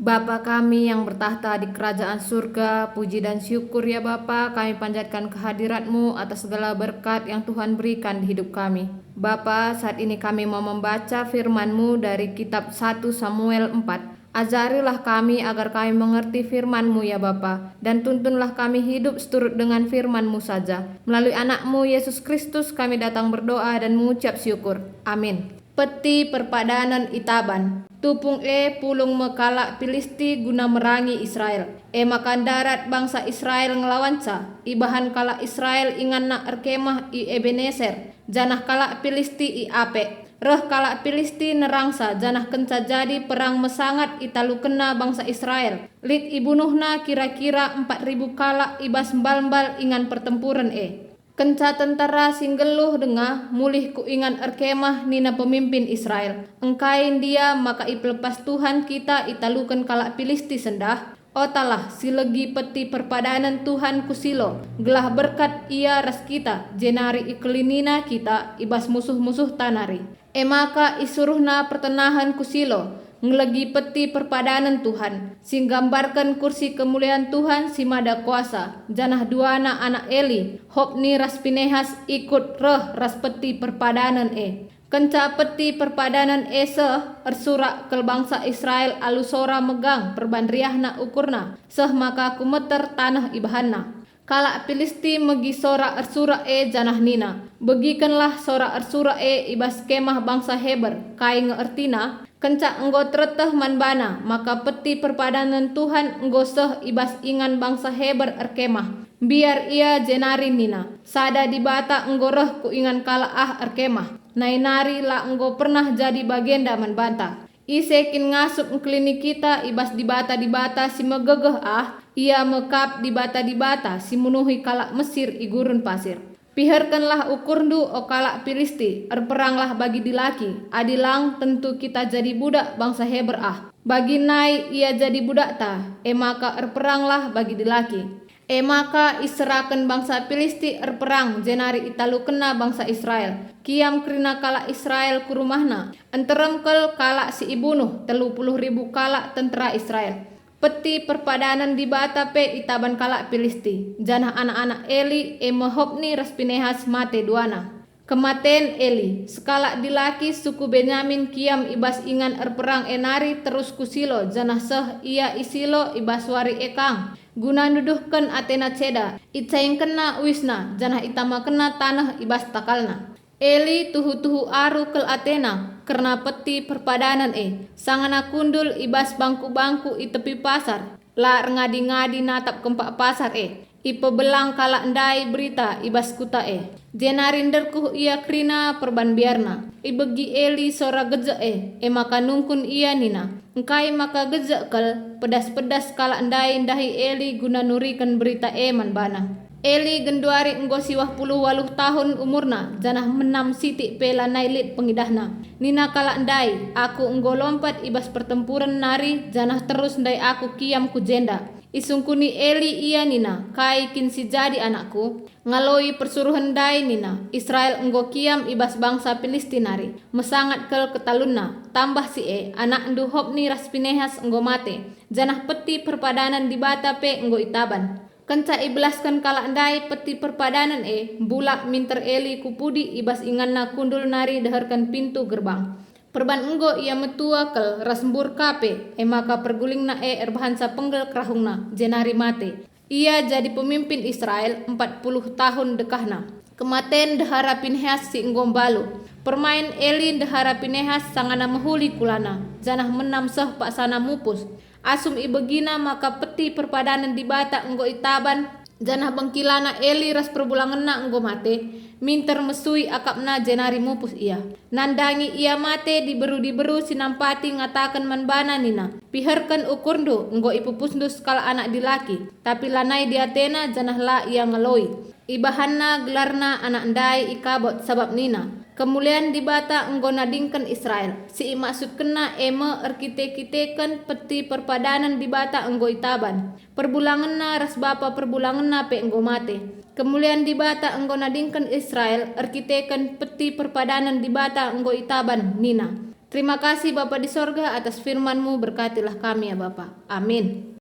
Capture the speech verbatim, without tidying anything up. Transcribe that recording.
Bapa kami yang bertakhta di kerajaan surga, puji dan syukur ya Bapa, kami panjatkan kehadirat-Mu atas segala berkat yang Tuhan berikan di hidup kami. Bapa, saat ini kami mau membaca firman-Mu dari kitab satu Samuel empat. Ajarilah kami agar kami mengerti firman-Mu ya Bapa, dan tuntunlah kami hidup seturut dengan firman-Mu saja. Melalui Anak-Mu, Yesus Kristus, kami datang berdoa dan mengucap syukur. Amin. Peti perpadanen itaban. Tupung e pulung me kalak Pilisti guna merangi Israel. E maka ndarat bangsa Israel ngelawanca. Ibahan kalak Israel inganna erkemah i Ebeneser, janah kalak Pilisti i Apek. Reh kalak Pilisti nerangsa, janah kenca jadi perang mesangat italukenna bangsa Israel. Lit ibunuhna kira-kira empat ribu kalak i bas mbal-mbal ingan pertempuren e. Kenca tentera si nggeluh denga mulih ku ingan erkemah, nina pemimpin Israel, "Engkai ndia maka ipelepas Tuhan kita italuken kalak Pilisti sendah? Otalah, silegi peti perpadanen Tuhan ku Silo, gelah berkat ia ras kita, jenari ikelinina kita i bas musuh-musuhta nari." E maka isuruhna pertenahen ku Silo, ngelegi peti perpadanen Tuhan, si nggambarken kursi kemulian Tuhan si Mada Kuasa, janah duana anak Eli, Hopni ras Pinehas, ikut reh ras peti perpadanen e. Kenca peti perpadanen e seh, ersurak kal bangsa Israel alu sora megang perban riahna ukurna, seh maka kumeter taneh ibahanna. Kalak Pilisti megi sora ersurak e janah nina, "Begikenlah sora ersurak e i bas kemah bangsa Heber, kai nge ertina?" Kenca enggo tereteh man bana maka peti perpadanen Tuhan enggo seh i bas ingan bangsa Heber erkemah, mbiar ia jenari nina, "Sada Dibata enggo reh ku ingan kalak ah erkemah, nai nari la enggo pernah jadi bagenda man banta. Ise kin ngasup engkelini kita i bas dibata-dibata si megegeh ah? Ia me kap dibata-dibata si munuhi kalak Mesir i gurun pasir. Piherkenlah ukurndu, o kalak Pilisti, erperanglah bagi dilaki, adi lang tentu kita jadi budak bangsa Heber ah. Bagi nai ia jadi budakta, e maka erperanglah bagi dilaki." E maka iseraken bangsa Pilisti erperang, jenari italukenna bangsa Israel. Kiam kerina kalak Israel ku rumahna. Nterem kal kalak si ibunuh, telu puluh ribu kalak tentera Israel. Peti perpadanen Dibata pe itaban kalak Pilisti, janah anak-anak Eli, e me Hopni ras Pinehas, mate duana. Kematen Eli. Sekalak dilaki suku Benyamin kiam i bas ingan erperang e nari terus ku Silo, janah seh ia i Silo i bas wari e kang, guna nuduhken atena ceda. Icaingkenna uisna, janah itamakenna taneh i bas takalna. Eli tuhu-tuhu aru kal atena kerna peti perpadanen e, sangana kundul i bas bangku-bangku i tepi pasar, la erngadi-ngadi natap kempak pasar e. Ipebelang kalak ndai berita i bas kuta e, jenari nderkuh ia kerina perban biarna. Ibegi Eli sora gejek e, e maka nungkun ia nina, "Engkai maka gejek kal?" Pedas-pedas kalak ndai ndahi Eli guna nuriken berita e man bana. Eli genduari enggo siwah puluh waluh tahun umurna, janah menam sitik pe lanai lit pengidahna. Nina kalak ndai, "Aku enggo lompat i bas pertempuren nari, janah terus ndai aku kiam ku jenda." Isungkuni Eli ia nina, "Kai kin si jadi anakku?" Ngaloi persuruhen ndai nina, "Israel enggo kiam i bas bangsa Pilisti nari, mesangat kal ketalunna. Tambah si e, anakndu Hopni ras Pinehas enggo mate, janah peti perpadanen Dibata pe enggo itaban." Kenca ibelasken kalak ndai peti perpadanen e, mbulak minter Eli ku pudi i bas inganna kundul nari deherken pintu gerbang. Perban enggo ia metua kal ras mbur ka pe, e maka pergulingna e erbahanca penggel kerahungna, jenari mate. Ia jadi pemimpin Israel empat puluh tahun dekahna. Kematen ndehara Pinehas si enggo mbalu. Permain Eli ndehara Pinehas sangana mehuli kulana, janah menam seh paksana mupus. Asum ibegina maka peti perpadanen Dibata enggo itaban, janah bengkilana Eli ras perbulangenna enggo mate, minter mesui akapna jenari mupus ia. Nandangi ia mate, diberu-diberu si nampati ngataken man bana nina, "Piherken ukurndu, enggo ipupusndu sekalak anak dilaki." Tapi lanai diatena, janah la ia ngaloi. Ibahanna gelarna anak ndai Ikabot, sabap nina, "Kemulian Dibata enggo nadingken Israel." Si imaksudkenna e me erkite-kiteken peti perpadanen Dibata enggo itaban. Perbulangenna ras bapa perbulangenna pe enggo mate. Kemulian Dibata enggo nadingken Israel erkiteken peti perpadanen Dibata enggo itaban, nina, Terima kasih Bapa di sorga atas firman-Mu, berkatilah kami ya Bapa. Amin.